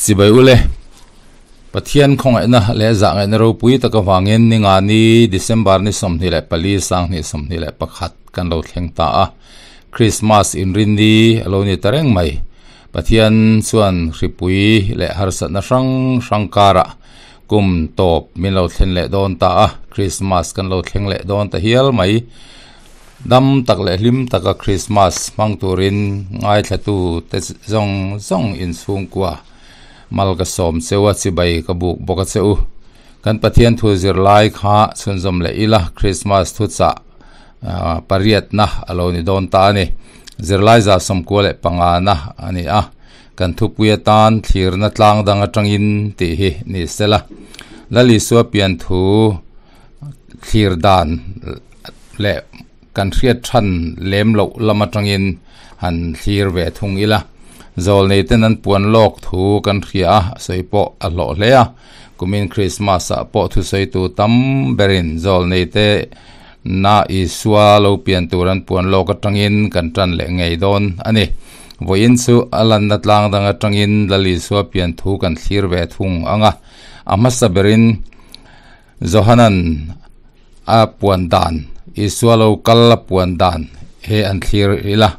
Chibai ule, Pathian khawngaihna leh zahngaihna ropui tak avangin ningani December ni 24 2021 kan lo thleng ta a. Christmas inrinni a lo ni ta reng mai. Pathian chuan hripui leh harsatna hrang hrang karah kum tawp min lo thlen leh dawn ta a, Christmas kan lo thleng leh dawn ta hial mai. Dam tak leh hlim taka Christmas hmang turin ngaithlatu te zawng zawng inchhungkua mal ka sawm cheu a, chibai ka buk bawk a che u. Kan Pathian thu zirlai kha chhunzawm leh ila Christmas thuchah pariatna a lo ni dawn ta a ni. Zirlai 95 na a ni a, kan thupui atan thlirna tlang dang atangin tih hi ni sela. Lal Isua pian thu thlir dan leh kan hriat than lem loh lam atangin han thlir ve thung ila. Zawlnei ten an puan lawk thu kan hria a, sawi pawh a hlawh hle a. Kumin Christmas ah pawh thusawitu tam berin zawlnei te na Isua lo pian tur an puan lawk atangin kan tan leh ngei dawn a ni. Vawiin chu a lanna tlang dang atangin Lal Isua pian thu kan thlir ve thung ang a. A hmasa berin Johanan a puan dan, Isua lo kal a puan dan he an thlir ila.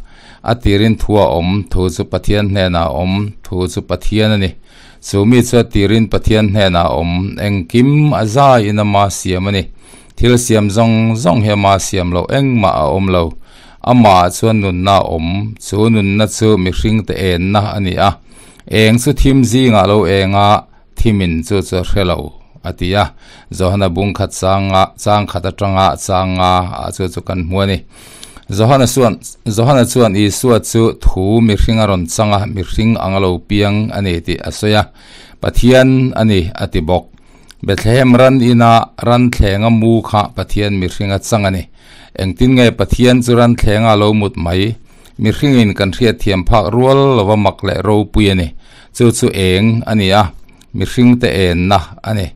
A tirin thu a awm, thu chu Pathian hnenah a awm, thu chu Pathian a ni. Chu mi chu a tirin Pathian hnenah a awm, engkim a zaiin ama siam a ni. Thil siam zawng zawng hi ama siam loh engmah a awm lo. Amah chuan nunna a awm, chu nunna chu mihringte enna a ni a. Eng chu thim zingah lo eng a, thimin chu chu a hre lo, a ti a. Johana bung khat changa chang khat atanga changa ah chu chu kan hmu a ni. Johana chuan Johana chuan Isua chu thu mihring a rawn chang a, mihring ang a lo piang a ni tih a sawi a. Pathian a ni a ti bawk. Bethlehem ran ina ran thlenga mu kha Pathian mihring a chang a ni. Engtin nge Pathian chu ran thlenga a lo mut mai? Mihringin kan hriatthiam phak rual lova mak leh ropui a ni. Chu chu eng a ni a, mihringte enna a ni.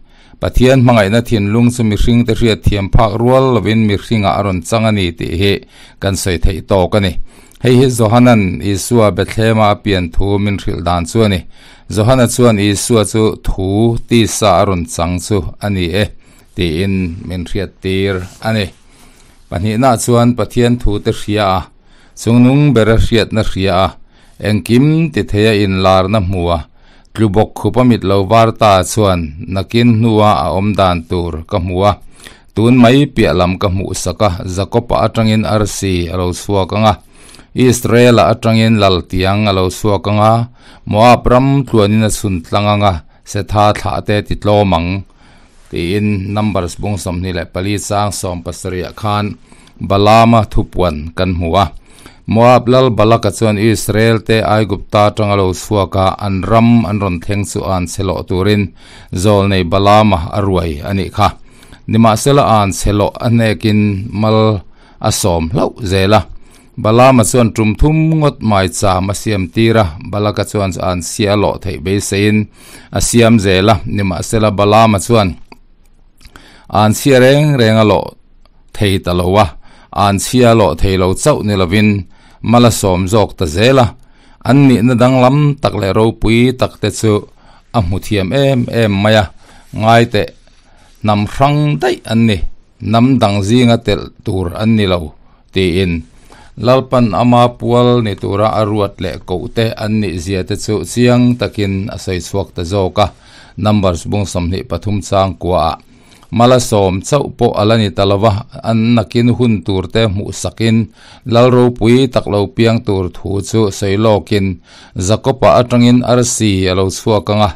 Pathian hmangaihna thinlung chu mihringte hriatthiam phak rual lovin mihringah a rawn chang a ni tih hi kan sawi theih tawk a ni. Hei hi Johanan Isua Bethlehema a pian thu min hrilh dan chu a ni. Johana chuan Isua chu thu tisa a rawn chang chu a ni e tiin min hriattir a ni. Pahnihnaah chuan Pathian thute hria a, chungnung bera hriatna hria a, engkim ti theia inlarna hmu a, tlu bawk khup a mit lo var ta chuan nakin hnua a awm dan tur ka hmu a, tun mai piah lam ka hmuh sak a, Jakob-a atangin arsi a lo chhuak ang a, Israel-a atangin laltiang a lo chhuak ang a, Moab ram tluanin a chhun tlang ang a, Setha thlah te ti tlawm ang. Tiin Numbers bung 24 chang 17 ah khan Balaama thupuan kan hmu a. Moab lal Balaka chuan Israel te Aigupta atanga lo chhuak a, an ram an rawn thleng chu an chhe lawh turin zawlnei Balaama a ruai a nih kha. Nimahsela an chhe lawh a hnekin mal a sawm hlauh zel a. Balaama chuan tum thum ngawt mai cham a siam tir a, Balaka chuan an chhia lawh theih beiseiin a siam zel a, nimahsela Balaama chuan an chhia reng reng a lawh thei ta lo a, an chhia lawh thei lo chauh ni lovin mal a sawm zawk ta zel a, an nihna danglam tak leh ropui tak te chu a hmu thiam em em mai a, ngai teh hnam hrang daih an ni, hnam dang zinga telh tur an ni lo. Tiin, Lalpan ama pual ni tura a ruat leh kohte an nih zia te chu chiang takin a sawi chhuak ta zawk a, Numbers bung 23 chang kuaah mala sawm chauh pawh a la ni ta lova, an nakin hun turte hmuh sakin Lal ropui tak lo piang tur thu chu sawi lawkin Jakob-a atangin arsi a lo chhuak ang a,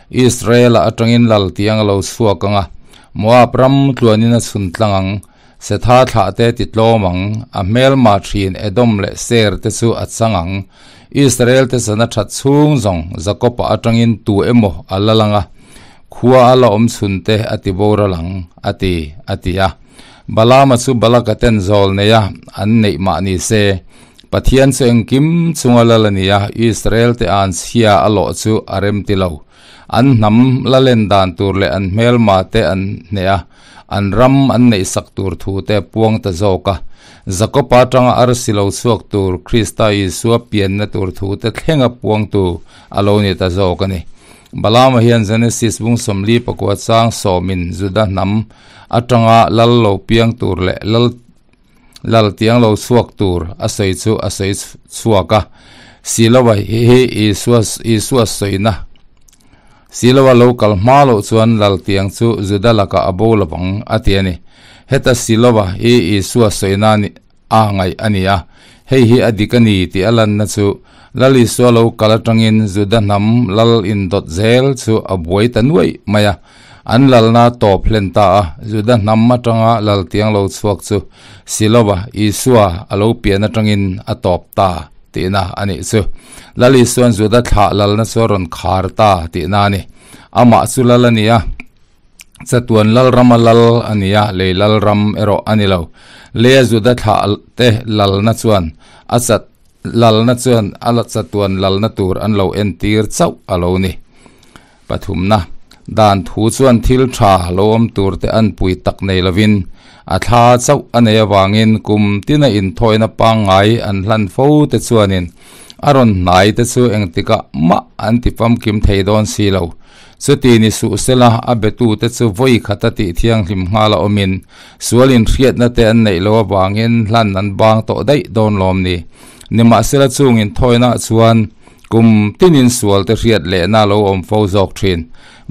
Israel-a atangin Lal tiang a lo chhuak ang a, Moab ram tluanin a chhun tlang ang. Setha thlah te ti tlawm ang, a hmelma thin Edom leh Seir te chu a chang ang. Israel te sana that chhung zawng Jakob-a atangin tu emaw a la lang a, khua a la awm chhun te a ti boral ang, a ti, a ti a. Balaama chu Balaka ten zawl nei a, an neih mah ni se, Pathian chu engkim chunga lal a ni a, Israel te an chhia a lawh chu a rem ti lo. An hnam la len dan tur leh an hmelma te an hneh a, an ram an neih sak tur thu te puang ta zawk a. Jakob-a atanga arsi lo chhuak tur Krista Isua pianna tur thu te thlenga puangtu a lo ni ta zawk a ni. Balaama hian Genesis bung 49 chang sawmin Juda hnam atanga lal lo piang tur leh lal lal tiang lo chhuak tur a sawi chu a sawi chhuak a. Siloa hi Isua Isua sawina Siloa lo kal hma loh chuan lal tiang chu Juda lakah a bo lovang a ti a ni. Heta Siloa hi Isua sawina ni a ngaih a ni a, hei hi a dik a ni tih a lanna chu Lal Isua lo kal atangin Juda hnam lal indawt zel chu a buai ta nuaih mai a, an lalna tawp hlen ta a, Juda hnam atanga lal tiang lo chhuak chu Siloa, Isua, a lo pian atangin a tawp ta tihna a nih chu. Lal Isua'n Juda thlah lalna chu a rawn khar ta tihna a ni. Amah chu lal a ni a. Chatuan lalrama lal a ni a, lei lalram erawh a ni lo. Leia Juda thlah te lalna chuan a chat lalna chuan a chatuan lalna tur an lo entir chauh a lo ni. Pathumna, dan thu chuan thil tha lo awm tur te an pui tak nei lovin a thla chauh a nei avangin kum tina inthawina pangngai an hlan fo te chuanin a rawn hnai te chu engtikah mah an ti famkim thei dawn si lo. Chuti ni suh sela, a betute chu vawi khat a tih thianghlim nghal a awmin, sual inhriatna te an neih loh avangin hlan an bang tawh daih dawn lawm ni. Nimahsela chungin thawinah chuan kum tinin sual te hriat lehna a lo awm fo zawk thin.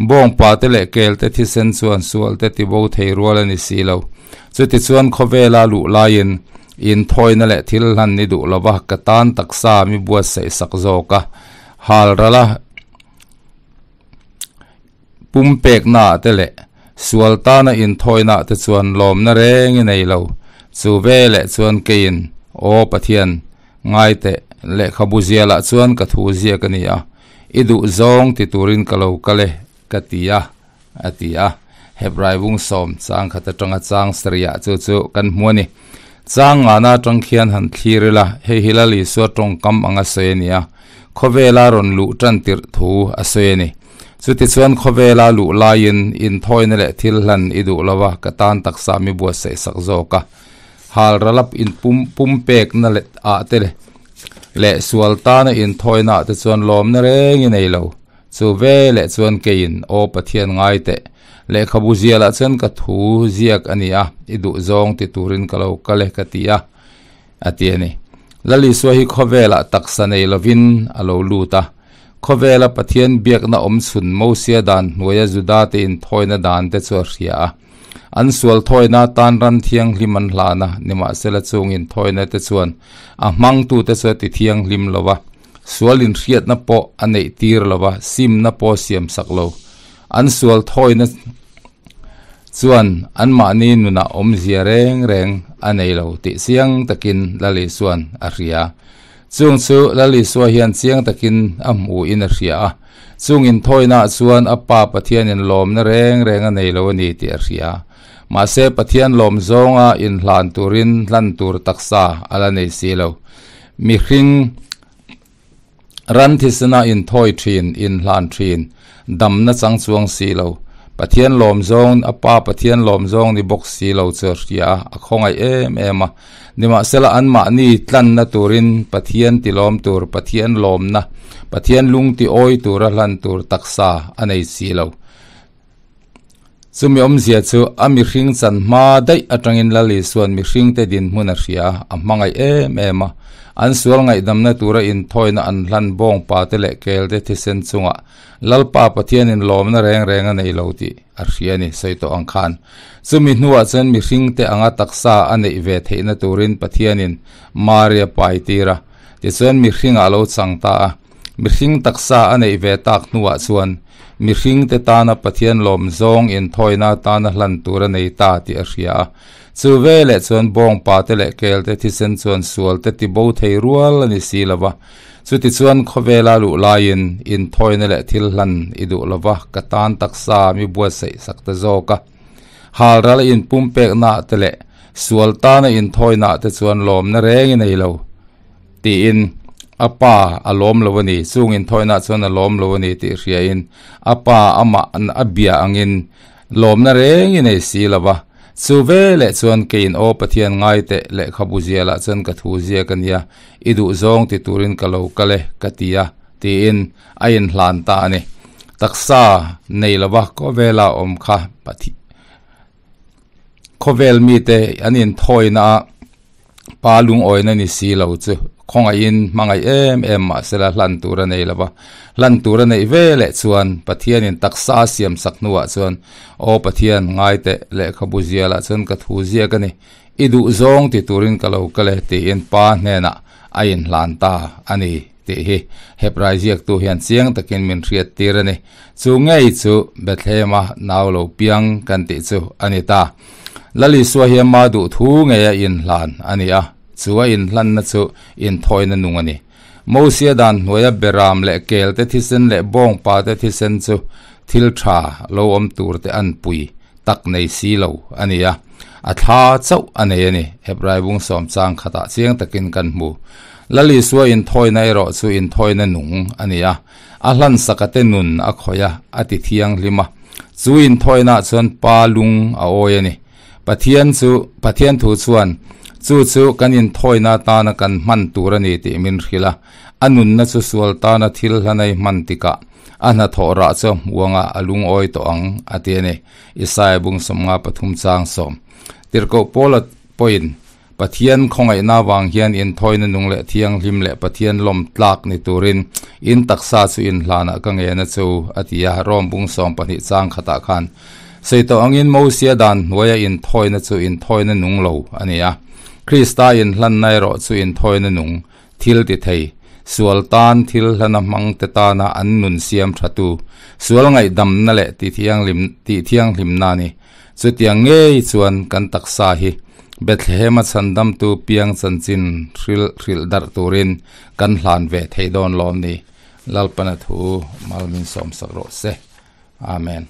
Bawngpa te leh kel te thisen chuan sual te tibo thei rual a ni si lo. Chutichuan khawvela luh laiin inthawina leh thil hlan ni duh lova ka tan taksa mi buatsaih sak zawk a hal ral a. Pumpeknaah te leh sual tana inthawinaah te chuan lawmna reng i nei lo. Chu veleh chuan keiin, Aw Pathian, ngai teh, lehkhabu zialah chuan ka thu ziak a ni a, i duh zawng ti turin ka lo kal e, ka ti a, a ti a. Hebrai bung sawm chang khat atanga chang sarihah chu chu kan hmu a ni. Chang ngana atang khian han thlir ila, hei hi Lal Isua tawngkam anga sawi a ni a. Khawvela rawn luh tan tirh thu a sawi a ni. Chutichuan khawvela luh laiin inthawina leh thil hlan i duh lo a, ka tan taksa mi buatsaih sak zawk a. Hal ralap in pum pumpekna leh ah te leh sual tana inthawina ah te chuan lawmna reng i nei lo. Chu ve leh chuan keiin, Aw Pathian ngai teh, lehkhabu zialah chuan ka thu ziak a ni a, i duh zawng ti turin ka lo kal e ka ti a. A ti a ni. Lal Isua hi khawvelah taksa nei lovin a lo lut a. Khawvela Pathian biakna awm chhun Mosia dan hnuaia Judate inthawina dan te chu a hria a. An sual thawina atan ram thianghlim an hlan a, nimahsela chung inthawina te chuan a hmangtute chu a ti thianghlim lo va, sual inhriatna pawh a neih tir lo va, simna pawh a siamsak lo. An sual thawina Chuan anmahni nunah awmzia reng reng a nei lo tih chiang takin Lal Isua'n a hria. Chung chu Lal Isua hian chiang takin a hmuhin a hria a, chung inthawinaah chuan a Pa Pathianin lawmna reng reng a nei lo a ni tih a hria. Mahse Pathian lawm zawnga inhlan turin hlan tur taksa a la nei si lo. Mihring. Ran thisena inthawi thin, inhlan thin, damna chang chuang si lo, Pathian lawm zawng, a Pa Pathian lawm zawng ni bawk si lo chu a hria a, a khawngaih em em a. Nimahsela anmahni tlanna turin Pathian ti lawm tur, Pathian lawmna, Pathian lung ti awi tura hlan tur taksa a nei si lo. Chumi awmzia chu a mihring chan hma daih atangin Lal Isua'n mihringte dinhmun a hria a, a hmangaih em em a. An sual ngaihdamna tura inthawina an hlan bawngpate leh kelte thisen chungah Lalpa Pathianin lawmna reng reng a nei lo tih a hria a ni, sawi tawh ang khan. Chumi hnuah chuan mihringte anga taksa a neih ve theihna turin Pathianin Maria pai tir a, tichuan mihringah a lo chang ta a. Mihring taksa a neih ve tak hnuah chuan mihringte tana Pathian lawm zawng inthawina atana hlan tur a nei ta tih a hria a. Chu veleh chuan bawngpate leh kelte thisen chuan sualte tibo thei rual a ni si lo va. Chutichuan khawvela luh laiin inthawina leh thil hlan i duh lo va, ka tan taksa mi buatsaih sak ta zawk a. Halral inpumpeknaah te leh sual tana inthawinaah te chuan lawmna reng i nei lo. Tiin a pa a lawm lo a ni, chung inthawinah chuan a lawm lo a ni tih hriain a pa amah a bia angin lawmna reng i nei si lo va. Chu veleh chuan keiin aw Pathian ngai teh lehkhabu zialah chuan ka thu ziak a nia, i duh zawng ti turin ka lo kal e ka ti a, tiin a inhlan ta a ni. Taksa nei lova khawvela awm kha khawvel mite an inthawina a pa lungawina ni si lo chu khawngaihin hmangaih em em mahsela hlan tur a nei lova. Hlan tur a neih ve leh chuan Pathianin taksa a siam sak hnuah chuan Aw Pathian ngaite lehkhabu zialah chuan ka thu ziak a ni. I duh zawng ti turin ka lo kal e tiin pa hnenah a inhlan ta a ni tih hi Hebrai ziaktu hian chiang takin min hriat tir a ni. Chu ngei chu Bethlehem-a nau lo piang kan tih chu a ni ta. Lal Isua hi ama duh thu ngei a inhlan a ni a, chu a inhlanna chu inthawina nung a ni. Mosia dan hnuaia beram leh kelte thisen leh bawngpate thisen chu thil tha lo awm turte an pui tak nei si lo a ni a, a thla chauh a nei a ni. Hebrai bung sawm chang khatah chiang takin kan hmu. Lal Isua inthawina erawh chu inthawina nung a ni a, a hlansakate nun a khawih a, a ti thianghlim a. Chu inthawinaah chuan pa lung a awi a ni. Pathian chu, Pathian thu chuan, Chu chu kan inthawina atana kan hman tur a ni tih min hrilh a. A nunna chu sual tana thil hlanei hman tikah a hnathawh rah chu a hmuangah a lungawi tawh ang, a ti a ni. Isaiah bung sawmnga pathum chang sawm. Tirhkoh Paula pawhin, Pathian khawngaihna avang hian inthawina nung leh thianghlim leh Pathian lawm tlak ni turin in taksa chu inhlanah ka ngen a chu, a ti a, Rom bung 12 chang khatah khan. Sawi tawh angin Mosia dan hnuaia inthawina chu inthawina nung lo a ni a, Krista inhlanna erawh chu inthawina nung, thil ti thei, sual tan thil hlana hmangte tana an nun siam thatu, sual ngaihdamna leh tithianghlim tihthianghlimna a ni. Chutiang ngei chuan kan taksa hi Bethlehem-a chhandamtu piang chanchin hril hrilh darh turin kan hlan ve thei dawn lawm ni. Lalpana thu mal min sawmsak rawh se. Amen.